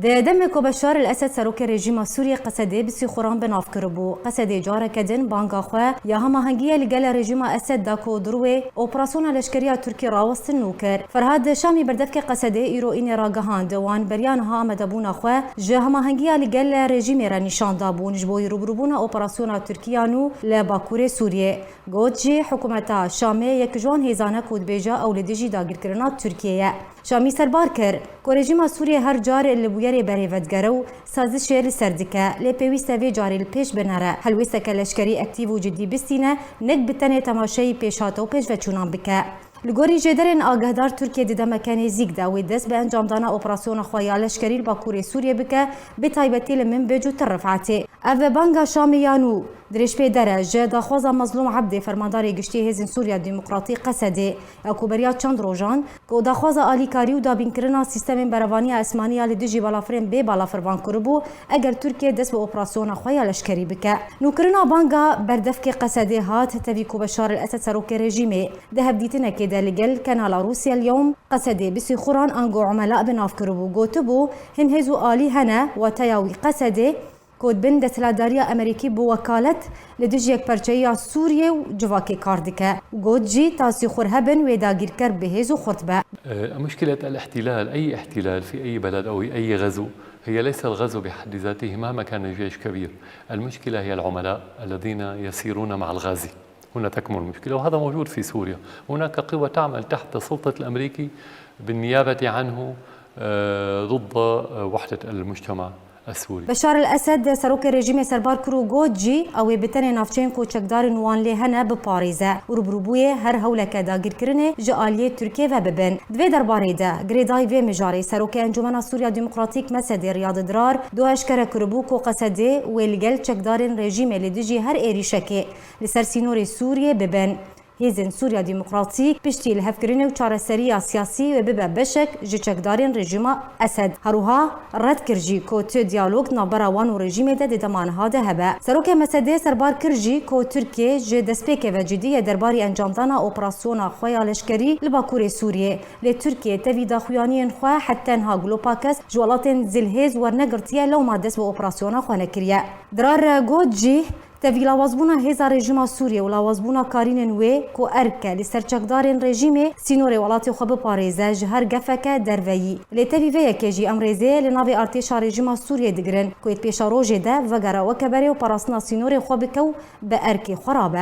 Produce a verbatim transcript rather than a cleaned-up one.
Di demê ku Beşar el Esed serokê rejîma Sûriyê Qesedê bi sîxuran bi nav kiribû, Qesedê careke din banga xwe ya hemahengiye li gel rejîma Esed da ku di rûyê operasyona leşkeriya Tirkî rawestin nû kir. Ferhad Şamî berdevkê Qesedê îro înê ragihand, wan beriya niha amadebûna xwe ji hemahengiya li gel rejîmê re nîşan dabûn ji bo rûbirûbûna operasyona Tirkî ya nû li Bakurê Sûriyê. Got jî, hikûmeta Şamê yek ji wan hêzan e ku dibêje ew li dijî dagirkirina Tirkiyê ye. Şamî serbar kir ku rejîma Sûriyê her car li bûyerê berê vedigere û sazişê li ser dike, lê pêwîst e vê carê li pêş binere, helwêsteke leşkerî aktîf û cidî bistîne, nek bi tenê temaşeyî pêşhat û pêşveçûnan bike. Li gorî jêderên agehdar, Tirkiye di demeke nêzîk de wê dest bi encamdana operasyona xwe ya leşkerî li Bakurê Sûriyê bike, bi taybetî li Minbic û Tir Rifetê. Ev banga Şamê ya nû dirêjpêder e ji daxwaza Mezlûm Ebdê, fermandarê giştî Hêzên Sûriya Demokratîk Qesedê, ya ku beriya çend rojan ku daxwaza alîkarî û dabînkirina sîstemên berevaniya esmanî ya li dijî balafirên bê balafirvan kiribû, eger Tirkiye dest bi operasyona xwe ya leşkerî bike. Nûkirina banga berdevkê Qesedê hat, tevî ku Beşar el Esed serokê rejîmê di hevdîtinekê de li gel kanala Rûsya El Yewm Qesedê bi sîxuran ango umela bi nav kiribû, gotibû, hin hêz û alî hene, wateya wî Qesedê, ku di bin desthilatdariya Amerîkî bi wekalet li dijî yekperçeyiya Sûriyê û civakê kar dike. Got jî, tasî xwe hebin, wê dagîrker bi hêz û xurt be. آه، مشكلة الاحتلال، أي احتلال في أي بلد أو أي غزو، هي ليس الغزو بحد ذاته مهما كان الجيش كبير. المشكلة هي العملاء الذين يسيرون مع الغازي. هنا تكمن المشكلة، وهذا موجود في سوريا. هناك قوى تعمل تحت سلطة الأمريكي بالنيابة عنه، آه، ضد، آه، وحدة المجتمع السوري. Beşar el Esed serokê rejîmê serbar kir û got jî, ew ê bi tenê navçeyên ku çekdarên wan lê hene biparêze û rûbirûbûyê her hewleke dagîrkirinê ji aliyê Tirkiyê ve bibin. Di vê derbarê de girêdayî vê mijarê serokê Encûmena Sûriya Demokratîk Mesedê Riyad Dirar du eşkere kiribû ku Qesedê wê li gel çekdarên rejîmê li dijî her êrîşekê li ser sînorê Sûriyê bibin. Hêzên Sûriya Demokratîk piştî lihevkirinê û çareseriya siyasî wê bibe beşek ji çekdarên rejîma Esed. Herwiha red kir jî ku tu diyalog di navbera wan û rejîmê de di dema niha de hebe. Serokê Mesedê serbar kir jî ku Tirkiye ji destpêkê ve cidî ye derbarî encamdana operasyona xwe ya leşkerî li Bakurê Sûriyê. Lê Tirkiye tevî daxuyaniyên xwe heta niha gulopa kes ji welatên zilhêz wernegirtiye, lewma dest bi operasyona xwe nekiriye. Dirar got jî, Tevî lawazbûna hêza rejîma Sûriyê û lawazbûna karînên wê ku erk e li ser çekdarên rejîmê sînorê welatê xwe biparêze ji her gefeke derveyî. Lê tevî vê yekê jî em rêzê li navê artêşa rejîma Sûriyê digirin ku yê di pêşerojê de vegere weke berê û parastina sînorê xwe bike û bi erkê xwe rabe.